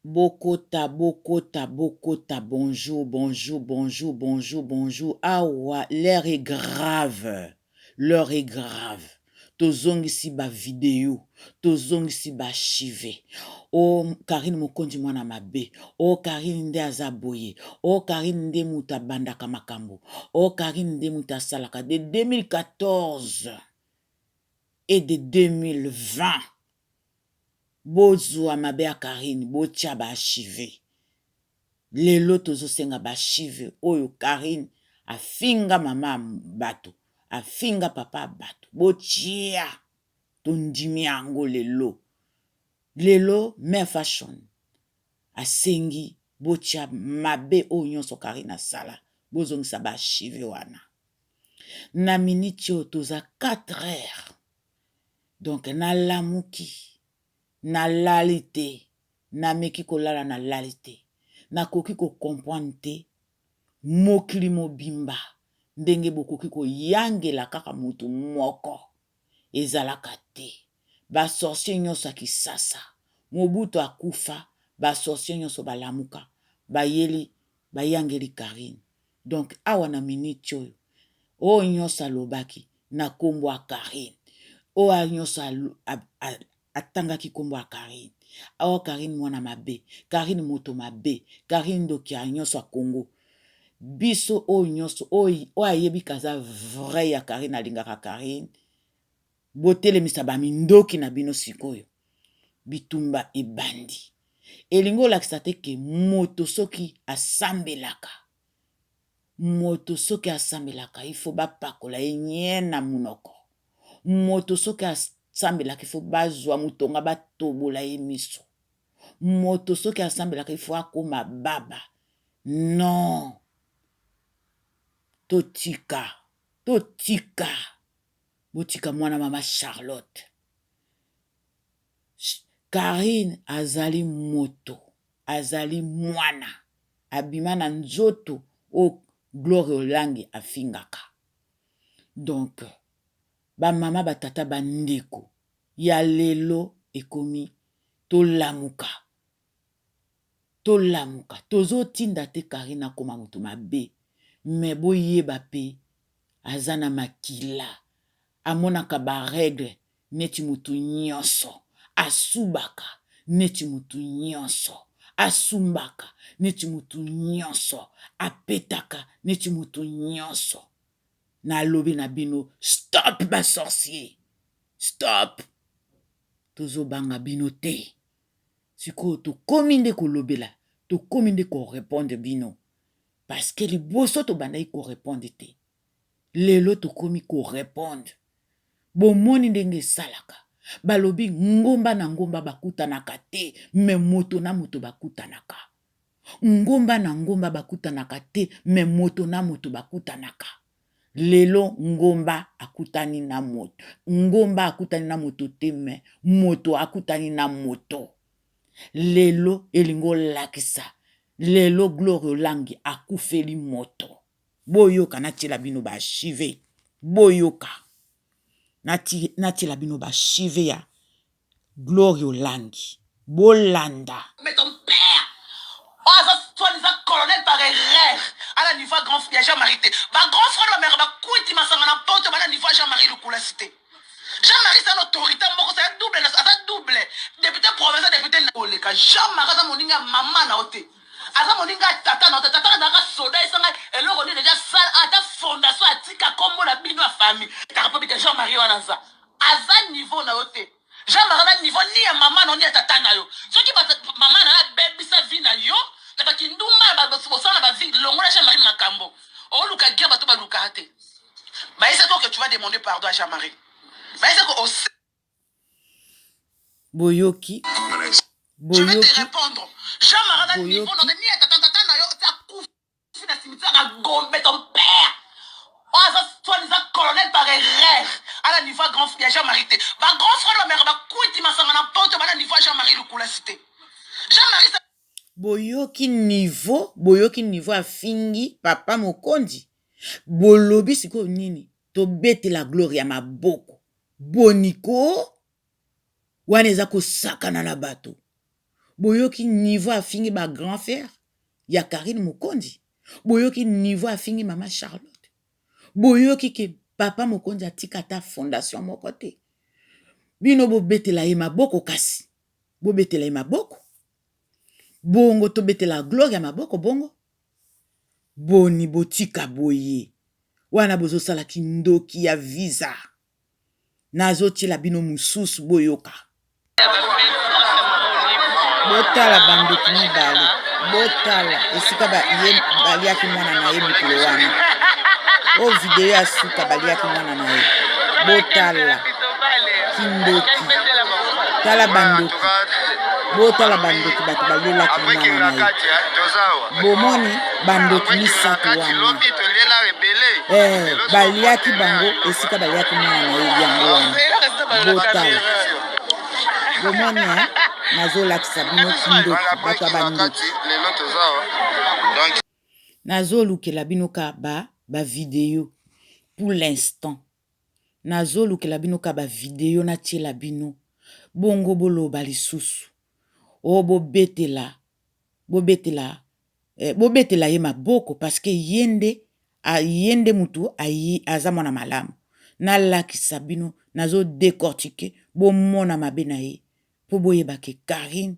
Bokota bokota bokota bonjour bonjour bonjour bonjour bonjour awa l'heure est grave l'heure est grave tozongisi ba video tozongisi ba archive o oh, Karine Mokonzi mwana mabe o oh, Karine nde aza boye o oh, Karine nde moto abandaka makambo o oh, Karine nde moto asalaka de 2014 et de 2020 Bozua mabe ya Carine botia ba archive lelo tozosenga ba archive oyo Carine afinga mama batu afinga papa batu botia tondimi yango lelo lelo mère fashion asengi botia mabe oyo nyonso Carine asala bozongisa ba archive wana na minute oyo toza 4 heures Donc nalamuki, nalali te, nameki kolala nalali te. Nakoki ko comprendre te mokili mobimba ndenge bokoki koyangela kaka mutu moko ezalaka te. Ba sorciers nionso ya kisasa, Mobutu akufa ba sorciers nionso balamuka bayeli bayangeli Carine. Donc awa na minute oyo oyo nionso alobaki na kombo ya Carine oyo nionso atangaki kombo ya Carine oh Carine mwana mabe Carine moto mabe Carine ndoki ya nionso ya Congo biso oyo nionso oyo ayebi kaza vrai ya Carine alingaka Carine botelemisa ba mindoki na bino sikoyo bitumba ebandi elingi olakisa te ke moto soki asambelaka moto soki asambelaka il faut bapakola ye nye na monoko moto soki asambelaka il faut bazwa motonga batobola ye miso moto soki asambelaka il faut akoma baba non totika totika botika mwana mama Charlotte Carine azali moto azali mwana abima na nzoto oyo Gloria Olangi afingaka donc ba mama ba tata ba ndeko ya lelo ekomi tolamuka tolamuka tozotinda te Carine akoma moto mabe mais boyeba pe aza na makila amonaka ba regle neti mutu nyonso asubaka neti mutu nyonso asumbaka neti mutu nyonso apetaka neti mutu nyonso nalobi na bino stop ba sorcier stop tozobanga bino te sikoyo tokomi nde kolobela tokomi nde korepondre bino parce que liboso tobandaki korepondre te lelo tokomi korepondre bomoni ndenge esalaka balobi ngomba na ngomba bakutanaka te me moto na moto bakutanaka ngomba na ngomba bakutanaka te me moto na moto bakutanaka lelo ngomba akutani na moto ngomba akutani na moto te me moto akutani na moto lelo elingi olakisa lelo gloria olangi akufeli moto boyoka natiela bino ba archive boyoka natiela bino ba archive ya gloria olangi bolanda Mais ton père, oh, aza soi-disant colonel par erreur à la niveau grand frère Jean-Marie te. Ba grand frère ba mère ba kwiti masanga na poto ba na niveau Jean-Marie Lukula cité. Jean-Marie c'est un autorité moko c'est double aza double député provincial député na oleka Jean-Marie aza moninga mama na ote. Aza moninga ya tata na yo te tata na azalaka soda esanga eloko nini deja sala ata fondation atika kombo na bino ya famille etaka po bite Jean Marie wana aza aza niveau na yo te Jean Marie aza niveau ni ya mama na yo ni ya tata na yo soki mama na yo abebisa vie na yo na bakindumba na bosala na ba vie longola Jean Marie makambo oluka guerre bato balukaka te bayesa ko que tu vas demander pardon à Jean Marie bayesa ko Boyoki Je vais te boyoki répondre. Jean Marie na niveau boyoki na ni tata tata na yo akufi na cimetière à Gombe ton père. Oh, aza soi-disant colonel par erreur à la niveau grand frère Jean-Marie te. Ba grand frère ba mère ba kwiti masanga na poto ba na niveau Jean-Marie Lukula cité. Jean-Marie ça boyoki niveau boyoki niveau afingi papa mokonzi bolobi sikoyo nini tobetela gloria maboko boniko wana eza kosakana na bato. Boyoki niveau afingi ba grand frère ya Carine Mokonzi? Boyoki niveau afingi mama Charlotte? Boyoki ke papa Mokonzi atika ata fondation moko te? Bino bobetela ye maboko kasi. Bobetela ye maboko. Bongo tobetela Gloria maboko bongo? Boni botika boye. Wana bozosala kindoki ya visa. Nazotiela bino mususu boyoka. Botala bandoki mibale, botala esika ba ye baliaki mwana na ye mokolo wana. Oyo video ya suka baliaki mwana na ye. Botala kindoki, tala bandoki, botala bandoki bato balelaki mwana na ye. Bomoni bandoki misato wana eh, baliaki bango esika baliaki mwana na ye yango wana. Botala bomoni eh? Nazolakisa bino kindoki, bato ya bandoki. Nazolukela bino ka ba ba video pour l'instant. Nazolukela bino ka ba video natiela bino bongo boloba lisusu o bobetela bobetela eh, bobetela ye maboko parce que ye nde ye nde mutu ayi aza mwana malamu. Nalakisa bino nazo decortiquer bomona mabe na ye po boyeba ke Carine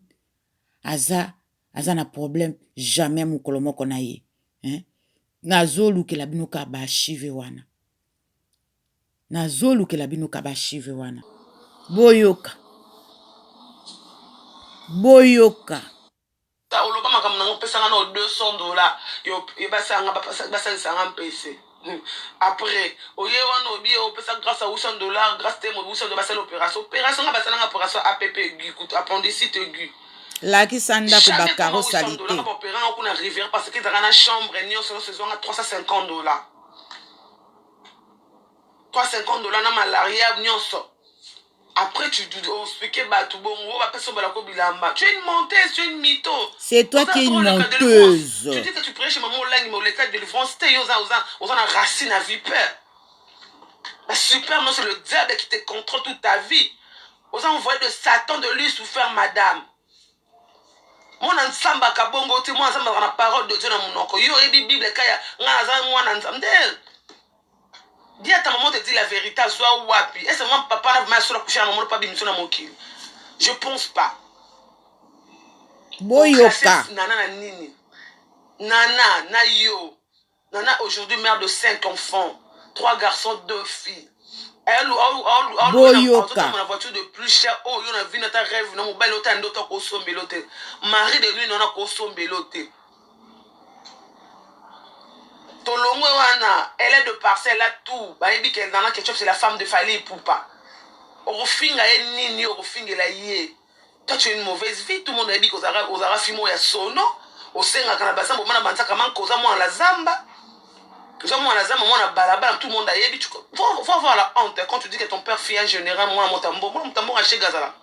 aza aza na problème jamais mokolo moko na ye hein. Nazolukela bino ka ba archive wana, nazolukela bino ka ba archive wana boyoka boyoka. Oloba makambo nango opesa nga na 200 dollars yo basanga basalisa nga mpese. Après oye wana obi opesa Grâce à 800 dollars, Grâce te 800 dollars, basala opération, opération nga basalanga opération app aigu, kutu appendicite aigu. Lakisa ndako, bacarreaux saleté. Baopéranga kuna Rivière parce que ezalaka na chambre nyonso nyonso, ezwanga 350 dollars, 350 dollars na malaria nyonso. Après tu expliquer bato bongo bapesa balako bilamba. Tu es une menteuse, tu es une mytho. C'est toi qui es une menteuse. Tu dis que tu prêches chez maman Olangi, mais oleka délivrance te. Yo oza na racine à vipère, la super. Non, c'est le diable qui te contrôle toute ta vie. Oza envoyé de Satan, de Lucifer. Madame, mwana Nzambe akabongo te. Mwana Nzambe azaka na parole de Dieu na monoko. Yo oyebi Bible kaya ngai naza mwana Nzambe. Dis à ta maman te dit la vérité. Azwa wapi? Est-ce que papa na vraiment asola coucher na maman pa bimiso na mokili? Je pense pas. Boyoka. Nana na nini? Nana na yo, Nana aujourd'hui mère de cinq enfants, trois garçons, deux filles. Boyoka. Na voiture de plus cher oyo yo na vie na ta rêve na mobali ota ndoto akosombelo te, mari de nuit nona kosombelo te. Tolongwe wana, elle est de parcelle là, tout bayebi ke Nana Ketchup, c'est la femme de Fally Ipupa. Okofinga ye nini? Okofingela ye? Toi, tu as une mauvaise vie. Tout le monde ayebi kozalaka, ozalaka fille moko ya sono, osengaka na bazamba, omana banzaka manko, oza mwana na zamba, oza mwana zamba, mwana balabala. Tout le monde ayebi. Faut avoir la honte quand tu dis que ton père fille un général. Mwana motambo, mwana motambo ashega azala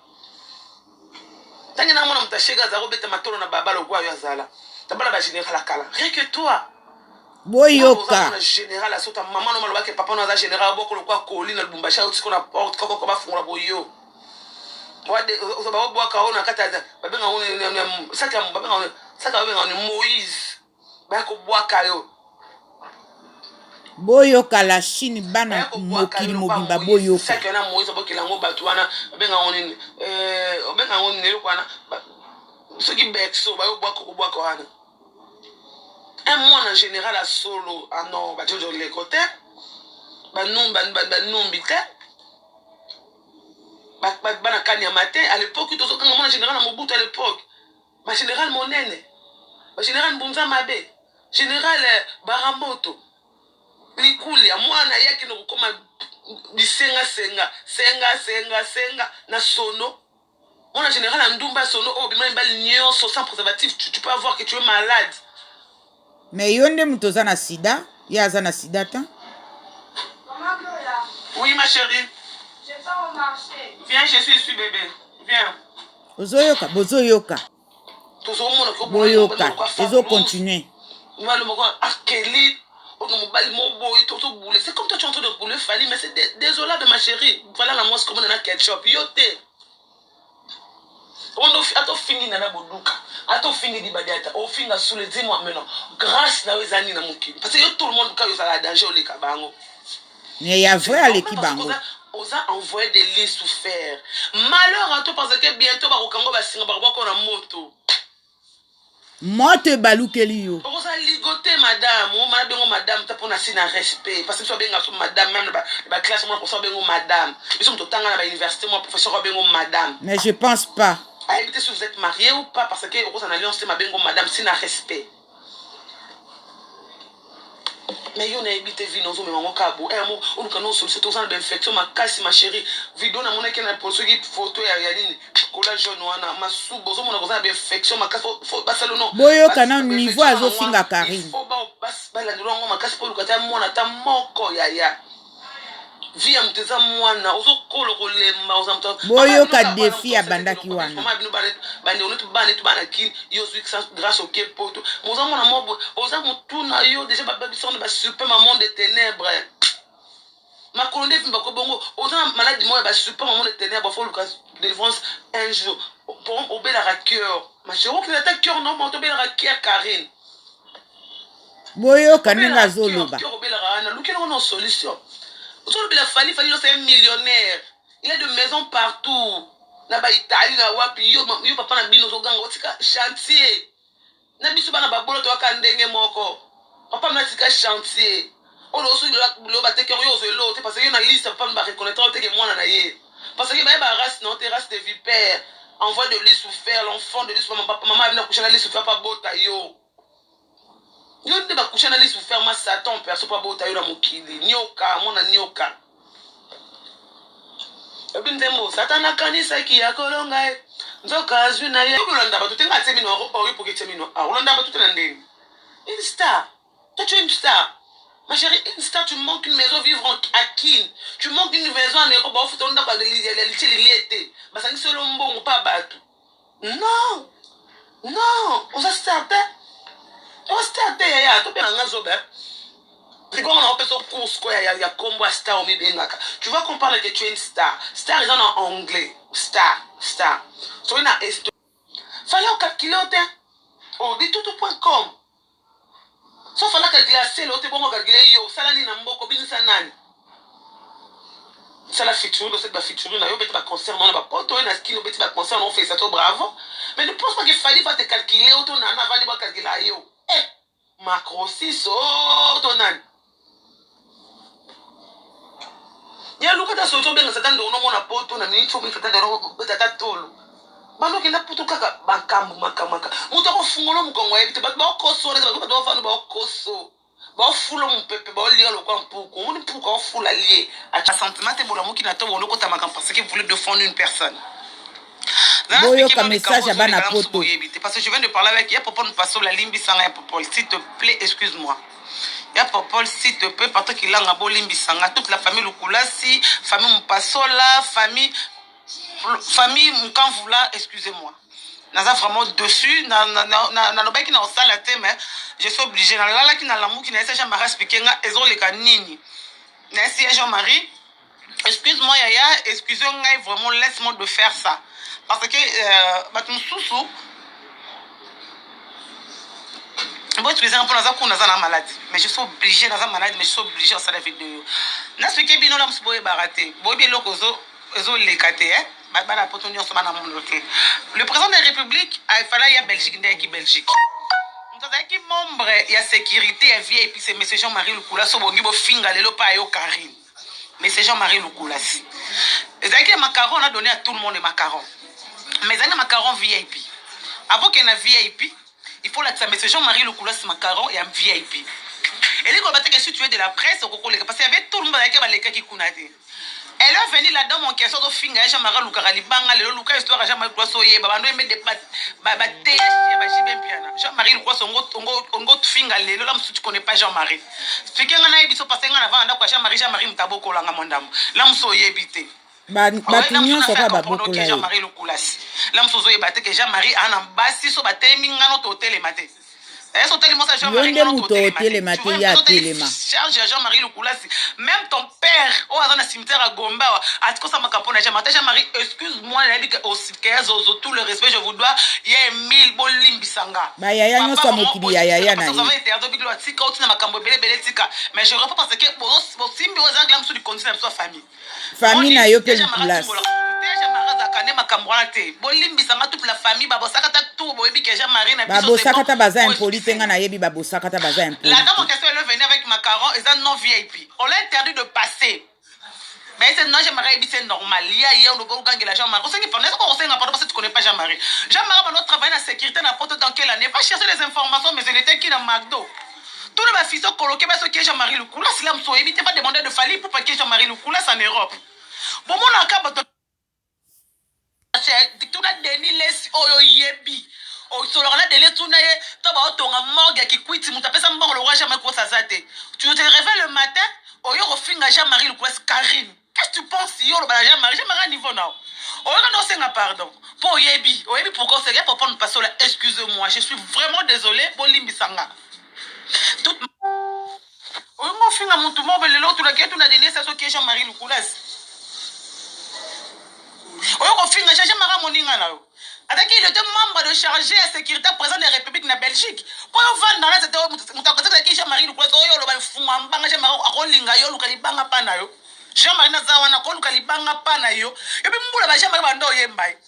ntange na mwana moto ashega azala kobeta matolo na balabala okwa yo azala na bana bagénéral akala, rien que toi. Boyoka. Général asota mama no malobaki papa no aza général boko lokwa koli na Lubumbashi, otiko na porte kokoko bafungola boyo babwaka oyo na kati, babenga saki, babenga saki, babenga Moïse, baya kobwaka yo. Boyoka la Chine, bana mokili mobimba, boyoka. Saki wana Moïse abokela yango bato wana, babenga yango nini? Babenga yango nini eloko wana? Soki berceau, bayobwaka kobwaka wana un mwana général asolo. Ah non, bajojo leko te, banumbi te, bana Kanyama te. À l'époque tozokanga mwana général na Mobutu, à l'époque bagénéral monene, bagénéral Mbunza mabe, général Baramboto Likulia, mwana ye akende kokóma bisengasenga, senga senga senga na sono. Mwana général ya ndumba sono oyo obima mibali nyonso sans préservatif. Tu peux avoir que tu es malade. Mais yo nde moto oza na sida, ye aza na sida te. Oui, ma chérie. Je pars au marché. Viens, je suis ici, bébé, viens. Ozoyoka, bozoyoka. Tozomona. Boyoka, ezocontinue. Mobali moko akeli oyo, mobali moboyi tozobule. C'est comme toi, tu es en train de bouler Fally, mais c'est désolable, ma chérie. Voilà la mwasi komona na Ketchup yo te. Ondo ata ofingi nana boduka ata ofingi dibadiata ofinga sule dis moi maintenant grâce na yo eza nini na mokili parce que yo tout le monde kaka ozala danger oleka bango. Mais ya vrai aleki bango. Oza envoyé de Lucifer. Malheur à toi parce que bientôt bakokango basinga bakobwaka na moto. Moto ebalukeli yo. Okozala ligote madame, omana bengo madame ta pona si na respect parce que biso babenga biso madame même na ba classe mona professeur bengo madame. Biso moto tanga na ba université moi professeur bengo madame. Mais je pense pas. Ayebi te si vous êtes marié ou pas parce que okozala na alliance te mabengo madame si na respect. Mais yo nayebi te vino ozomema yango kaka bo eh, oluka no solution toza na bainfection makasi ma chérie video namonaki na soki photo ya, ya nini kola jaune wana masuba ozomona koza na bainfection makasi basalo no boyoka na niveau azofinga Karine balandela yango makasi mpo oluka ata mwana ata moko yaya vie ya moto eza mwana ozokola kolemba oza moto boyoka defi abandaki wana mama bino bandeko netu bana netu bana kin yo ozwi grâce oke poto oza mwana moko oza motu na yo deja bababisa wana basupe ma monde de ténèbres makolo nde evimbako bongo oza na maladi moko ya basupe ma monde de ténèbres fo oluka délivrance un jour obelaka cœur ma chérie okende ata cœur no moto obelaka cœur Karine Boyoka ndenge azoloba. Obelaka wana lukela ngo na solution. Ozolobela Fally, Fally c'est un millionnaire. Il a de maisons partout. Na ba Italie na wapi yo, yo papa na bino ozoganga otika chantier. Na biso bana babola toyaka ndenge moko. Papa mna tika chantier. Oyo oso lo bateki yango yo ozwa eloko te parce que yo na liste papa ba reconnaître yo te ke mwana na ye. Parce que baye ba race na yo te race de vipère. Envoie de Lucifer, l'enfant de Lucifer, maman abina coucher na Lucifer pa bota yo. Yo nde ba coucher na Lucifer ma Satan perso pa bota yo na mokili. Nioka, mwana nioka. Obi nzembo Satan akanisaki ya kolonga ye. Nzoka azwi na ye. Olanda bato te nga atie mino ori poki tie mino. Ah, olanda bato te na ndenge. Une star. Toi tu es une star. Ma chérie, une star, tu manques une maison vivre en, à Kin. Tu manques une maison en Europe. Ba futa ndako ya litie lilie te. Basangisi yo mbongo pa bato. Non. Non, oza star te. Oza star te yaya, tobenga nga zoba. Libongo na opesa course ko ya ya kombo ya star omibengaka. Tu vois qu'on parle que tu es une star. Star eza na anglais. Star, star. Soki na esto. Fallait ocalculer te. Oh, bitutu.com. So fala calculer asele ote bongo calculer yo osala nini na mboka obinisa nani sala featuring osali ba featuring na yo obeti ba concert na ba poto oyo na skin obeti ba concert na ofesa to bravo mais ne pense pas que Fally va te calculer oto nana avandi ba calculer yo eh macrosis oh to nani ya luka ta soki obenga satan ndongo nomona poto na miniti obenga satan ndongo obeta ata tolo bando okenda poto kaka makambo makambo makambo moto akofungola mokongo ayebi te bato baokoso wana bato baofanda baokoso baofula mopepe baolia lokwa mpuku omoni mpuku aofula lie sentiment te bolamuki na to bolokota makambo parce que vous voulez défendre une personne. Boyoka message ya bana poto. Parce que je viens de parler avec Ya Popol Mpasola, limbisanga Ya Popol, s'il te plaît, excuse-moi. Ya Popol, s'il te plaît, Patrick Ilanga, bolimbisanga, toute la famille Lukulasi, famille Mpasola, famille famille Mukamvula, excusez-moi. Naza vraiment dessus, nalobaki na osala te, mais je suis obligé. Nalalaki na lamuki na esa Jean-Marie expliquer nga ezoleka nini. Na esi ya Jean-Marie, excuse-moi yaya, excusez ngai vraiment, laisse-moi de faire ça. Parce que bato mosusu bo excusez nga mpo naza kuna naza na maladie, mais je suis obligé, naza malade mais je suis obligé osala vidéo. Naswike bino la mosusu boyebaka te, boyebi eloko ezoleka te, eh? Bana poto nyonso bana mondo te. Le président de la République afala ya Belgique nde ayaki Belgique. Moto azalaki membre ya sécurité ya VIP, c'est monsieur Jean-Marie Lukula. So bongi bofinga lelo pa yo Karine. Monsieur Jean-Marie Lukulasi. Ezalaki ya macaron, on a donné à tout le monde les macarons. Mais ezalaki na macaron VIP. Avant qu'il y ait un VIP, il faut lakisa monsieur Jean-Marie Lukulasi macaron ya VIP. Elingi koloba te que si tu es de la presse okokoleka parce qu'il y avait tout le monde bazalaki balekaki kuna te. Elle est venue là dans mon question ozofinga ye Jean-Marie alukaka libanga lelo luka histoire ya Jean-Marie Lukulasi oyeba bando yembe de ba ba TH ya ba JB Mpiana. Jean-Marie Lukulasi ongo ongo ongo finga lelo la mosusu tu connais pas Jean-Marie. Explique nga nayebi so parce que nga na vanda ndako ya Jean-Marie, Jean-Marie moto abokolanga mwa ndambo. La mosusu oyebi te. Bato nyonso kaka babokola ye. Jean-Marie Lukulasi. La mosusu ozoyeba te que Jean-Marie ana basi so batelemi ngano totelema te. Eh, so tali mwasi ya Yo Jean-Marie nde ngano moto totelema te. otelema Tu te, vois, ye so tali atelema. charge ya Jean-Marie Lukulasi. Même ton père, oyo aza na cimetière ya Gombe awa, atikosa makambo na Jean-Marie. Jean-Marie, excuse-moi, nayebi ke osike zozo, tout le respect je vous dois, ye Emile bolimbisa nga. Ba yaya Papa, nyonso ya vraiment, mokili ya yaya parce na que vous ye. avez interdit bikilo atika otina makambo ebele ebele tika. Mais je réponds parce que bosimbi oyo ezangela mosusu likonzi na biso ya famille. Famille na yo mpe Deja Mara Lukulasi. Tumbola, deja Mara azalaka nde makambo wana te. Bolimbisanga toute la famille, babosaka ta tout, boyebi ke Jean-Marie na biso, c'est Babosaka ta bon. baza Bo impoli te, excusez. nga nayebi babosaka ta baza impoli La dame en te. question, elle est venue avec macaron, et ça non VIP. On l'a interdit de passer. Mais c'est non, Jean-Marie, c'est normal. Il y a, il y a, on peut gagner la Jean-Marie. On sait qu'il faut, on sait pardon, parce que tu connais pas Jean-Marie. Jean-Marie, on a travaillé dans la sécurité, n'importe dans quelle année. Va chercher les informations, mais il était qui dans McDo. Tous les fils sont colloqués, parce que Jean-Marie Lukula, c'est là, tu va demander de Fally pour pas que Jean-Marie Lukula, c'est en Europe. Bon, mon cas, tuna Denis Lesi oyo yebi osolaka na Denis, tuna ye to baotonga morgue ya Kikwiti, moto apesa mbongo lokwa Jean-Marie kosa aza te. Tu te réveilles le matin, oyo kofinga Jean-Marie Lukwasi Karine, qu'est-ce que tu penses? Yo oloba na Jean-Marie, Jean-Marie niveau na oyoka nde osenga pardon mpo oyebi, oyebi pourquoi osenga papa pasola. Excusez-moi, je suis vraiment désolé, bolimbisanga tout. Oyongo ofinga motu moko lelo, otulaki tuna Denis soki Jean-Marie Lukulasi oyo kofinga Jean Marie moninga na yo ataki, il était membre de chargé ya sécurité président de la République na Belgique. Mpo yo vanda na sete moto akozaki Jean Marie Lukulasi oyo oloba mfungwa mbanga. Jean Marie akolinga yo, oluka libanga mpa na yo. Jean Marie naza wana akoluka libanga mpa na yo. Epi mbula ba Jean Marie banda oyemba ye,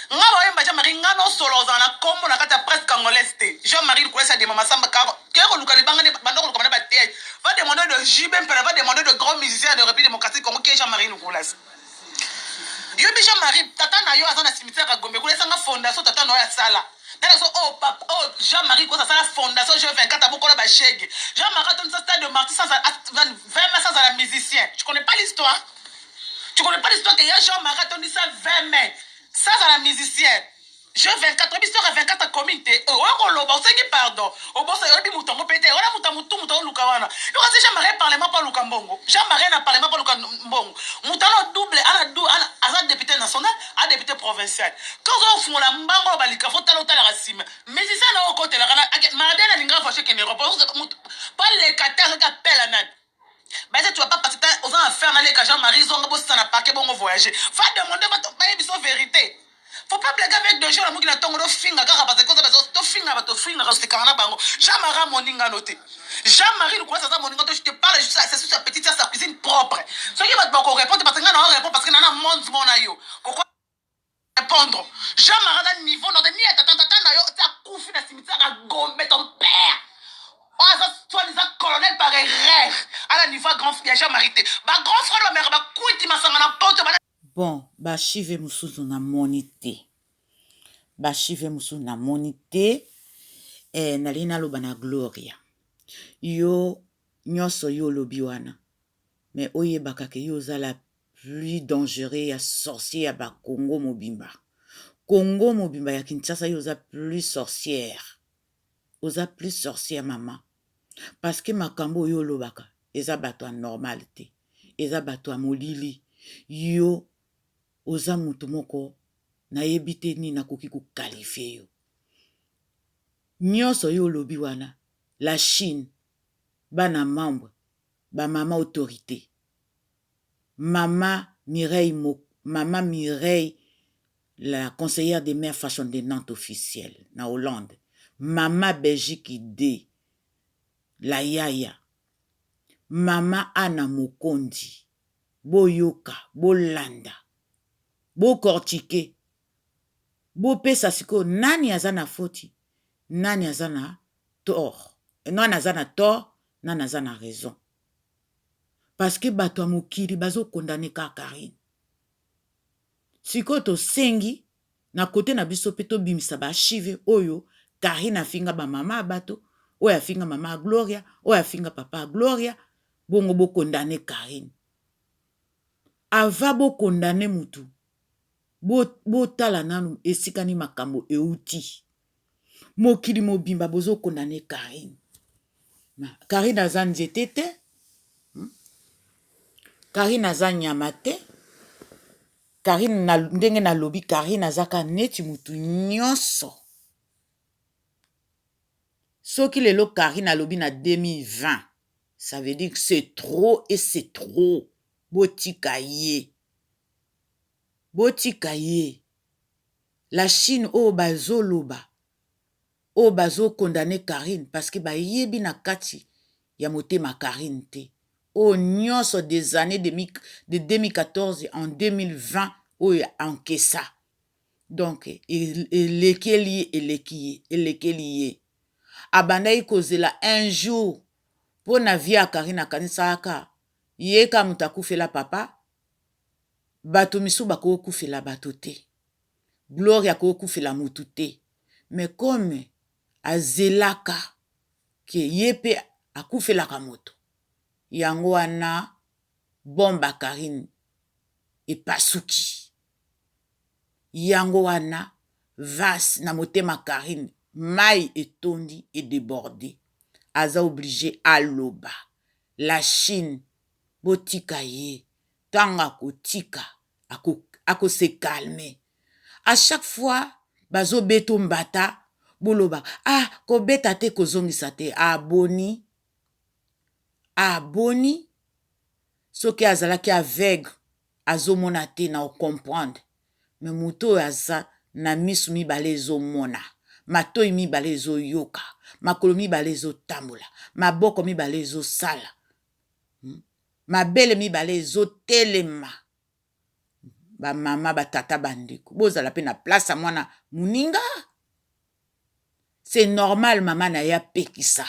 nga bayemba Jean Marie, nga nosolo ozala na nkombo na kati ya presse congolaise te. Jean Marie Lukulasi adema masamba ke koluka libanga nde banda koluka bana bateai. Va demander de JB Mpela, va demander de grands musiciens de République démocratique Congo ke Jean Marie Lukulasi. Yobi Jean Marie, tata na yo aza na cimetière ya Gombe kuna, esanga fondation tata na yo asala nana so. Oh papa, oh Jean Marie kosa asala fondation G 24 abokola bashege. Jean Marie atonisa stade de Martyr sans 20 mai sans la musicien. Tu connais pas l'histoire, tu connais pas l'histoire que ya Jean Marie atondisa 20 mai sans la musicien G 24. Oyebi histoire ya 24 commune te. Oyo koloba osengi pardon, obosa oyebi moto yango mpe te. Wana moto ya motu, moto aoluka wana yoka si Jean Marie parlement mpo aluka mbongo. Jean Marie na parlement mpo aluka mbongo, moto ana double ana aza député national, a député provincial. Quand ozofungola mbango oyo balika, fo tala otalaka nsima musicien na okotelaka mardi alingaka voiture kende Europe paleka te, azoki apela nani bayese. Tu vas pas passer, oza na affaire naleka Jean Marie zonga bosisa na parquet bongo voyager. Va demander, bayebi so vérité. Faut pas blaguer avec des gens. Namoki na ntongo tofinga kaka parce que oza tofinga bato, tofingaka, tosekaka na bango. Jean Marie moningano te, Jean Marie Lukulasi aza moninga te. Je te parle juste, c'est sa petite, sa cuisine propre. Soki bato bakorépondre parce que nga na orépondre parce que na na monde mo na yo koko répondre. Jean Marie aza niveau na ni ya tata, tata na yo akufi na cimetière ya Gombe. Ton père oyo aza soi-disant colonel par erreur, ala niveau ya grand ya Jean Marie te. Bagrand frère bameka bakwiti masanga na poto bana. Bon, baarchive mosusu namoni te, baarchive mosusu namoni te. Nalingi naloba na Gloria, yo nyonso yo olobi wana, mais oyebaka ke yo oza la plus dangereux ya sorcier ya bakongo mobimba, Kongo mobimba ya Kinshasa. Yo oza plus sorcière, oza plus sorcière mama, parce que makambo oyo olobaka eza bato ya normal te, eza bato ya molili. Yo oza motu moko nayebi te nini nakoki koqualifier yo. Nyonso yo olobi wana, la Chine, bana membre, bamama autorité, mama Mireille, mama Mireille la conseillère des mères Fashion de Nantes officielle na Hollande, mama Belgique d la yaya, mama Ana Mokondi, boyoka, bolanda, bokortike, bopesa sikoyo nani aza na foti, nani aza na tort, nani aza na tort, nani aza na raison, parce que bato ya mokili bazokondane kaka Karine. Sikoyo tosengi na kote na biso mpe tobimisa baarchive oyo Karine afinga bamama ya bato, oyo afinga mama ya Gloria, oyo afinga papa ya Gloria. Bongo bokondane Karine. Ava bokondane mutu, botala nanu esika nini makambo euti. Mokili mobimba bozokondane Karine. Karine aza nzete te, Karine aza nyama te. Karine na, ndenge nalobi, Karine aza kaka neti mutu nyonso. Soki lelo Carine alobi na 2020 ça veut dire c'est trop et c'est trop. Botika ye. Botika ye. La Chine oyo bazoloba oyo bazo condamner Carine parce que bayebi na kati ya motema Carine te. Oyo nyonso des années de, de 2014 en 2020 oyo encaissa. Donc elekeli ye eleki ye elekeli ye. Abandaki kozela un jour mpo na vie ya Carine akanisaka ye ka moto akufela papa bato misusu bakokufela bato te. Gloria akokufela mutu te mais comme azelaka ke ye pe akufelaka moto yango wana bombe ya Carine epasuki yango wana vase na motema Carine mayi etondi e deborde aza oblige aloba la Chine botika ye tango akotika ako, ako se calmer. À chaque fois bazo beto mbata boloba ah kobeta te kozongisa te ah boni ah boni soki azalaki aveugle azomona te na ocomprendre me moto oyo aza na misu mibale ezomona matoi mibale ezoyoka makolo mibale ezotambola maboko mibale ezosala hmm? Mabele mibale ezo telema. Ba mama, ba tata, ba ndeko, bozala pe na place ya mwana muninga. C'est normal mama na ye apekisa.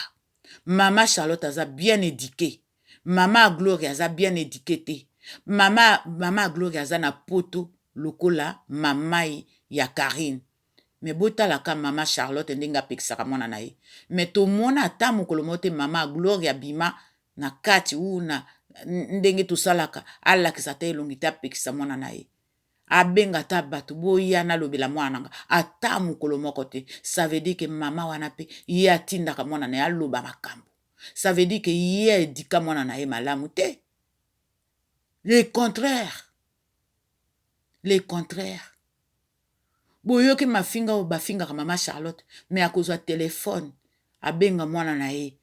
Mama Charlotte aza bien eduquee. Mama ya Gloria aza bien eduquee te. Mama, mama ya Gloria aza na poto lokola mama ya Carine. Mais botala ka mama Charlotte ndenge apekisaka mwana na ye. Mais tomona ata mokolo moko te mama Gloria abima na kati ou na ndenge tosalaka alakisa ata elongi te apekisa mwana na ye abenga ata bato boya nalobela mwana na nga ata mokolo moko te. Ça veut dire que mama wana mpe ye atindaka mwana na ye aloba makambo. Ça veut dire que ye aedika mwana na ye malamu te. Le contraire, le contraire. Boyoki mafinga oyo bafingaka mama Charlotte, mais akozwa telefone abenga mwana na ye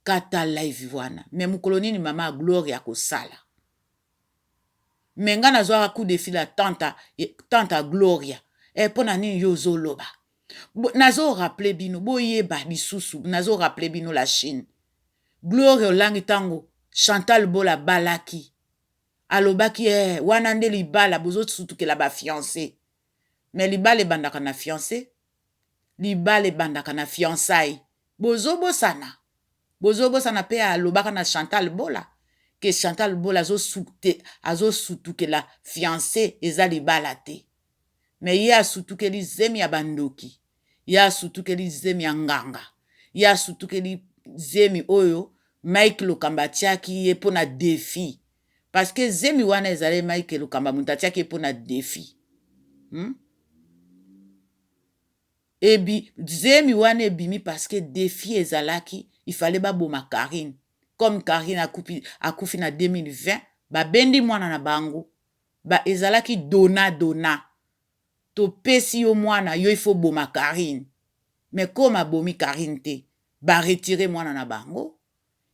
kata live wana. Mais mokolo nini mama Gloria akosala? Mais nga nazwaka coup de fil ya tante, tante ya Gloria. Eh, mpo na nini yo ozoloba? Nazo rappeler bino, boyeba lisusu, nazo rappeler bino la Chine. Gloria Olangi ntango Chantal Bola abalaki, alobaki eh, wana nde libala bozosutukela ba fiancé. Mais libala ebandaka na fiancé, libala ebandaka na fiançailles. Bozobosana, bozobosana pe alobaka na Chantal Bola ke Chantal Bola azosutukela fiancé eza libala te. Mais ye asutukeli zemi ya bandoki, ye asutukeli zemi ya nganga, ye asutukeli zemi oyo Mike Lokamba atiaki ye mpo na defi. Parce que zemi wana ezali Mike Lokamba moto atiaki ye mpo na defi. Ebi, zemi wana ebimi parce que defi ezalaki, il fallait baboma Carine. Comme Carine akufi, akufi na 2020, babendi mwana na bango. Ba ezalaki dona dona. Topesi yo mwana, yo il faut boma Carine. Mais comme abomi Carine te, ba retirer mwana na bango.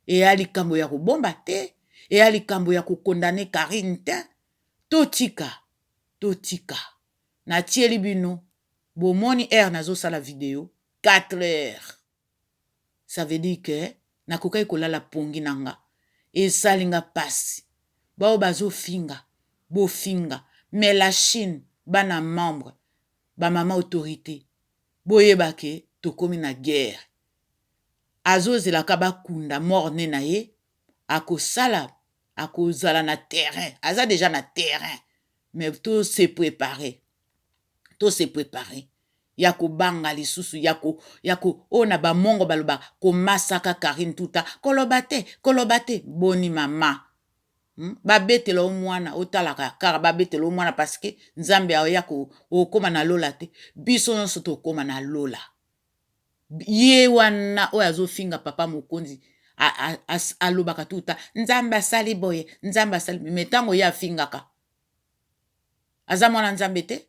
Eya likambo ya kobomba te, eya likambo ya kokondane Carine te. Totika, totika. Natieli bino, bomoni heure nazosala video 4 heures. Ça veut dire que nakokaki kolala pongi na nga. Esali nga pasi. Bao bazofinga, bofinga. Mais la Chine, bana membre, ba mama autorité, boyeba ke tokomi na guerre. Azozelaka bakunda mort ne na ye, akosala, akozala na terrain. Aza déjà na terrain. Mais to se préparer. To se préparer. Ya kobanga lisusu, ya ko, ya ko, oyo na bamongo baloba, komasaka Carine tuta, koloba te, koloba te, boni mama. Babetela o mwana, otalaka kaka babetela o mwana parce que Nzambe aya ko, okoma na lola te. Biso nyonso tokoma na lola. Ye wana oyo azofinga papa mokonzi, alobaka tuta, Nzambe asali boye, Nzambe asali, mais tango ye afingaka, aza mwana Nzambe te?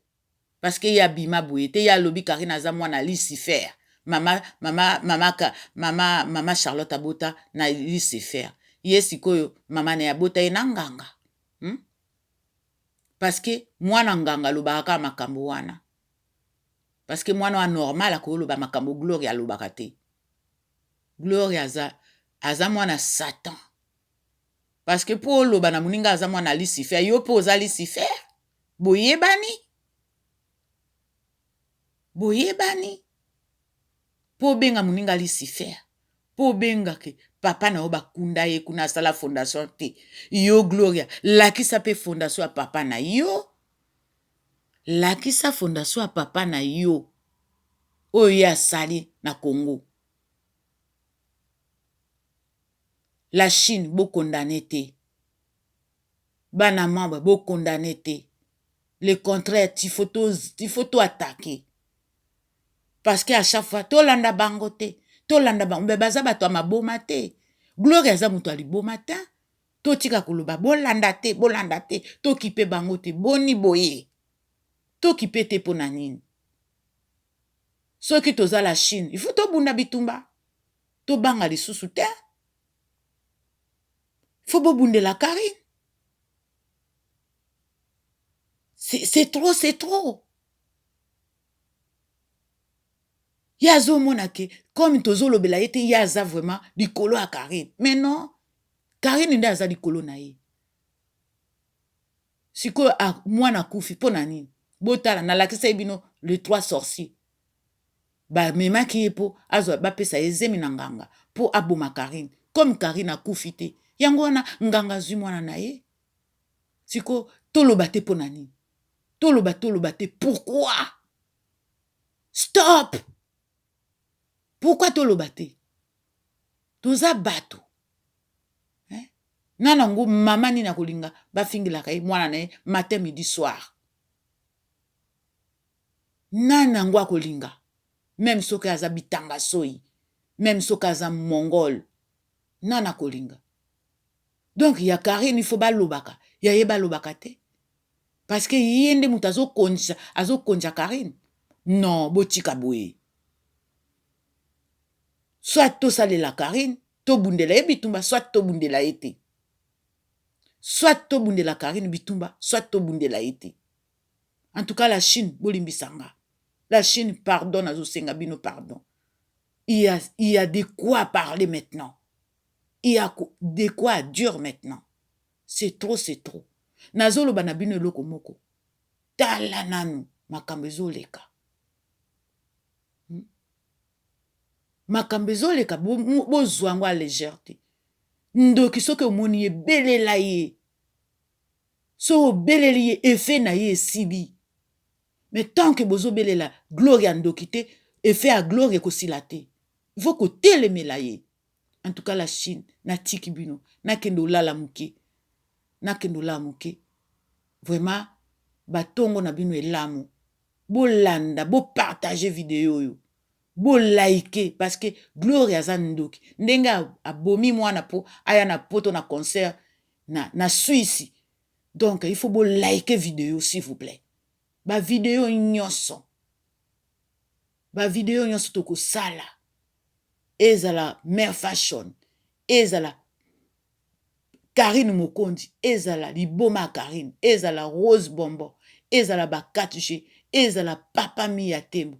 Parce que ye abima boye te, ye alobi Carine aza mwana Lucifer. Mama, mama, mama, mama, mama Charlotte abota na Lucifer. Ye sikoyo mama na ye abota ye na nganga. Parce que mwana nganga alobaka kaka makambo wana. Parce que mwana wa normal akoloba makambo Gloria alobaka te. Gloria aza mwana Satan. Parce que mpo oloba na moninga aza mwana Lucifer, yo mpe oza Lucifer. Boyebani? Boyebani? Mpo obenga moninga Lucifer, mpo obengake papa na yo bakunda ye kuna asala fondation te. Yo Gloria, lakisa mpe fondation ya papa na yo. Lakisa fondation ya papa na yo oyo ye asali na Congo. La Chine bokondane te. Bana membre bokondane te. Le contraire, il faut to attaquer. Parce que à chaque fois tolanda bango te, tolanda bango mais baza bato ya maboma te. Gloria aza moto ya liboma te. Totika koloba bolanda te, bolanda te, tokipe bango te, boni boye. Tokipe te pona nini? Soki toza la Chine, il faut tobunda bitumba. Tobanga lisusu te. Faut bobundela Karine. C'est trop, c'est trop. Ye azomona ke comme tozolobela ye te, ye aza vraiment likolo ya Karine. Mais non, Karine nde aza likolo na ye. Sikoyo mwana akufi mpo na nini? Botala, nalakisa ye bino les trois sorciers. Bamemaki ye mpo azwa, bapesa ye zemi na nganga mpo aboma Karine. Comme Karine akufi te, yango wana nganga azwi mwana na ye. Sikoyo toloba te mpo na nini? Toloba, toloba te pourquoi? Stop! Pourquoi toloba te? Toza bato. Eh? Nana ngo mama nini akolinga bafingelaka ye mwana na ye matin midi soir. Nani yango akolinga? Même soki aza bitanga soyi, même soki aza mongol, nani akolinga? Donc ya Karine il faut balobaka, ya ye balobaka te. Parce que ye nde moto azokonza, azokonza Karine. Non, botika boye. Soit tosalela Karine, tobundela ye bitumba, soit tobundela ye te. Soit tobundela Karine bitumba, soit tobundela ye te. En tout cas, la Chine, bolimbisanga. La Chine, pardon, nazosenga bino pardon. Il y a de quoi parler maintenant. Il y a de quoi dire maintenant. C'est trop, c'est trop. Nazoloba na bino eloko moko. Tala nanu makambo ezoleka. Makambo ezoleka, bozwa yango à légère te. Ndoki soki omoni ye, belela ye. Soki obeleli ye, effet na ye esili. Mais tant que bozobelela Gloria ndoki te, effet ya Gloria ekosila te. Il faut kotelemela ye. En tout cas la Chine, natiki bino, nakende olala moke. Nakende olala moke. Vraiment, batongo na bino elamu. Bolanda, bopartage video oyo. Bolike parce que Gloria aza ndoki. Ndenge abomi mwana po aya na poto na concert na Suisse. Donc il faut bolike video s'il vous plaît. Ba video nyonso. Ba video nyonso tokosala. Ezala Mère Fashion, ezala Karine Mokonzi, ezala liboma ya Karine, ezala Rose Bonbon, ezala ba 4G, ezala Papa Mia Tembo,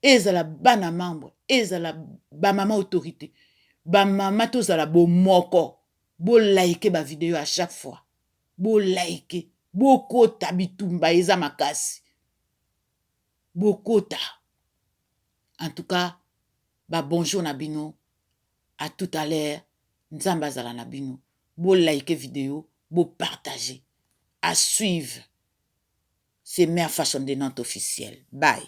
ezala bana membre, ezala ba mama autorité, ba mama tozala bomoko. Bolike ba video à chaque fois. Bolike, bokota bitumba eza makasi. Bokota. En tout cas, ba bonjour na bino, à tout à l'heure. Nzambe azala na bino. Bolike vidéo, bo partager. À suivre. C'est Mère Fashion de Nantes officielle. Bye.